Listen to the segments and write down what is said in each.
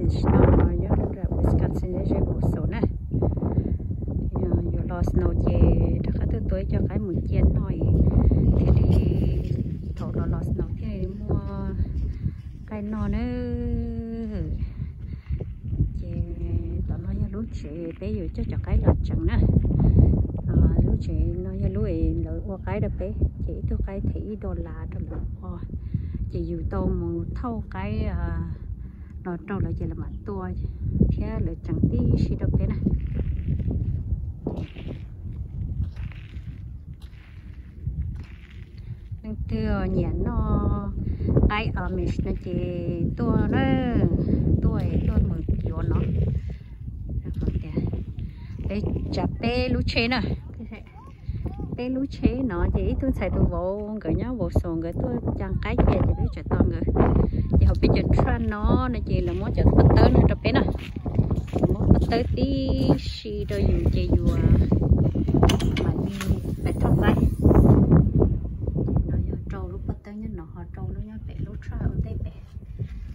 Wisconsin no yog nram Wisconsin ze Wausau na. Yuav los snow ces rov qab tuaj tua ib co qaib mus cia noj thiaj li, thaum los los snow thiaj li muaj qaib noj na. Ces tom no yog lub tsev peb yuav coj cov qaib los tseev na. Lub tsev no yog lub es lawv ua qaib rau peb, ces ib tug qaib them ib dollar rau lawv ua. Ces yus tau mus thauj qaib los rau lawv ces lawv mam tua thiab lawv tseev tib si rau peb na. Leej twg nyiam noj qaib Amish no ces tuaj na, tuaj tuaj mus yuav no. Tias peb tsav peb lub tsheb na, peb lub tsheb no ces ib tug ntxhais tus vauv nkawd nyob Wausau nkawd tuaj cab qaib cia ces peb tsav tau nkawd. Ces hauv peb cov truck no no ces lawv muab cov pob tawb no rau peb na, muab pob tawb tib si rau yus ces yus mam li pem thauj qaib. No yog rau lub pob tawb nyob no ho rau lub nyob pem lub truck ua ntej pem.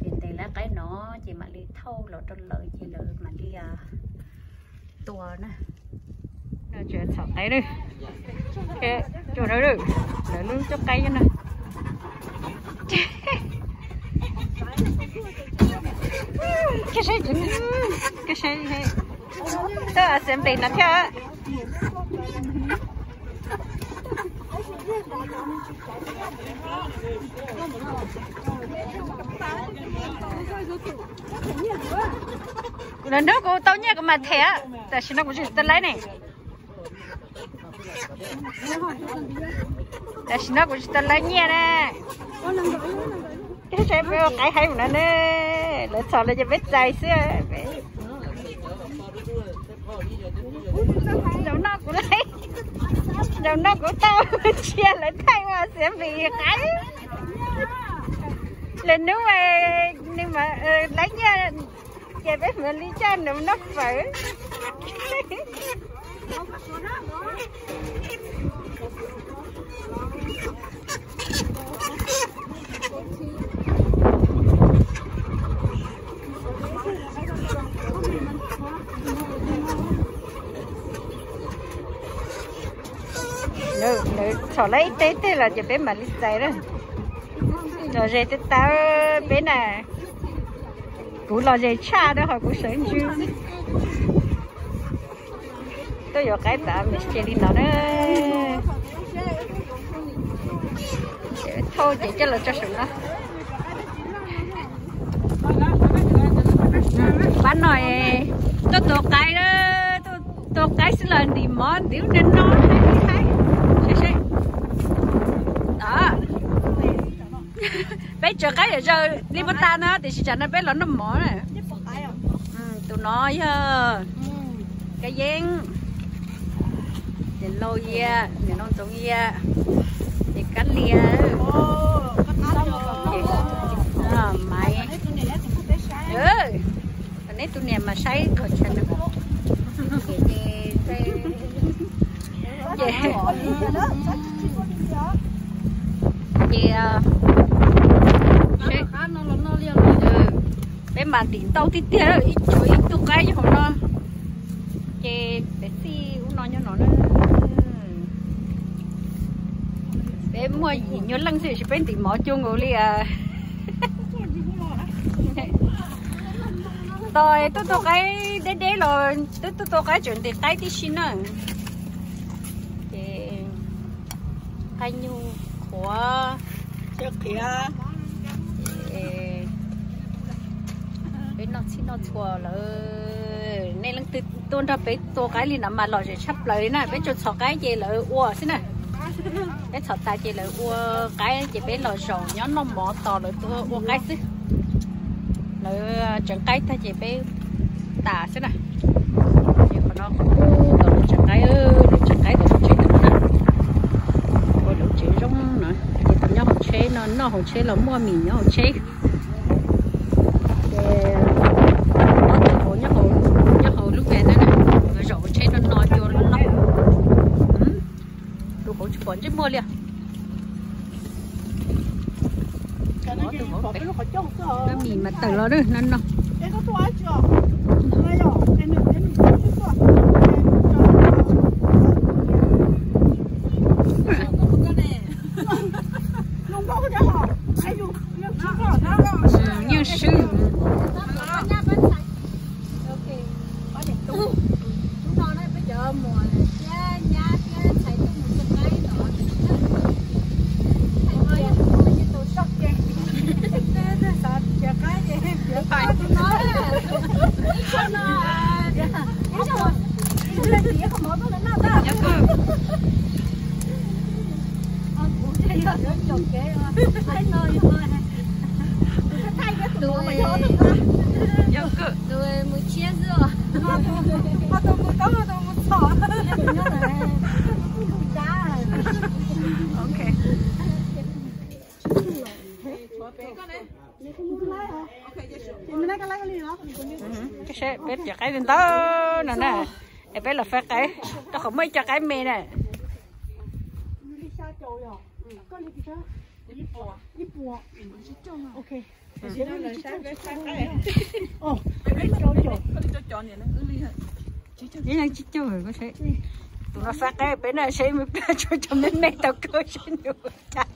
Ces ntes lawv qaib no ces mam li thauj los rau lawv ces lawv mam li tua na. Txhom qaib, lawv lub coj qaib na. Tuaj assembly no thiab. Kuv los nrog kuv tau nyiaj kuv mam them, tam sim no kuv tsis tau laib ne. Tam sim no kuv tsis tau laib nyiaj na. Peb ua qaib heev no ne, lawv txhom lawv ces peb txais xwb. Zaum no kuv laib, zaum no kuv tau tsiaj lawv thaij ua xiav vim qaib. Lwm hnub nws laib nyiaj ces peb mam li coj nws noj fawm. Lawv txhom lawv ib teg teg los ces peb mam li txais na. Los ze tau tas peb na. Kuv los ze tshaj na ho kuv sawv ntsws. Tuaj yuav qaib tas ces li no na. Thauj ces coj los tso saum no. Pab no tuaj tua qaib, tua qaib xwb los ntim mov ntim ub ntim no. Peb tsev qaib yam zaws li puag ta no tiam sis tsam no peb los noj mov na. Tus no yog Kab Yeeb, niam Lauj Yia, niam Lauj Ntxoov Yia, ces Kab Lia, Maiv. Neb tus niam mas saib qhov chaw no. Ces, ces peb mas ntim ntau tiag tiag, ib tug qaib nyob hauv no. Ces peb txij ub no nyob no na. Peb muaj yim nyuag leej xwb sis peb ntim mov cuag nkaus li. Tos tuaj tua qaib deb deb los twb tuaj tua qaib tseem ntim qaib tib si na. Ces qaib nyuj qhuav, peb noj txhij noj txhua lawm. Nej leej twg tuaj nrog peb tua qaib li no mas lom zem tshaj plaws li na, peb tsuas txhom qaib ces lawv ua xwb na. Peb txhom tas ces lawv ua qaib ces peb los zaum nyob noj mov tos lawv tuaj ua qaib xwb. Lawv tseev qaib tag ces peb tas xwb na. Ces qhov no qhov ub tom lawv tseev qaib, lawv tseev qaib tom lub tsheb tom no na. Ua lub tsev zoo no ces tus nyob hauv tsheb no noj hauv tsheb los muaj mis nyob hauv tsheb. Ces ob tug hauv nyob hauv lub van na, zaum hauv tsheb no no cua loj. Tus hauv tsis pom ntsej muag li. Tus hauv pem, mis mas tawm los no no. Yeej swb. Tus mus tshiab xwb os. Ok. Seb peb cov qaib ntau no na, es peb los faib qaib, rau qhov muaj ib co qaib me na. Ib leeg tsib caug, tus no faib qaib peb na, seb mus pliag tshuav cov me me tau kawg seb nws ua cas.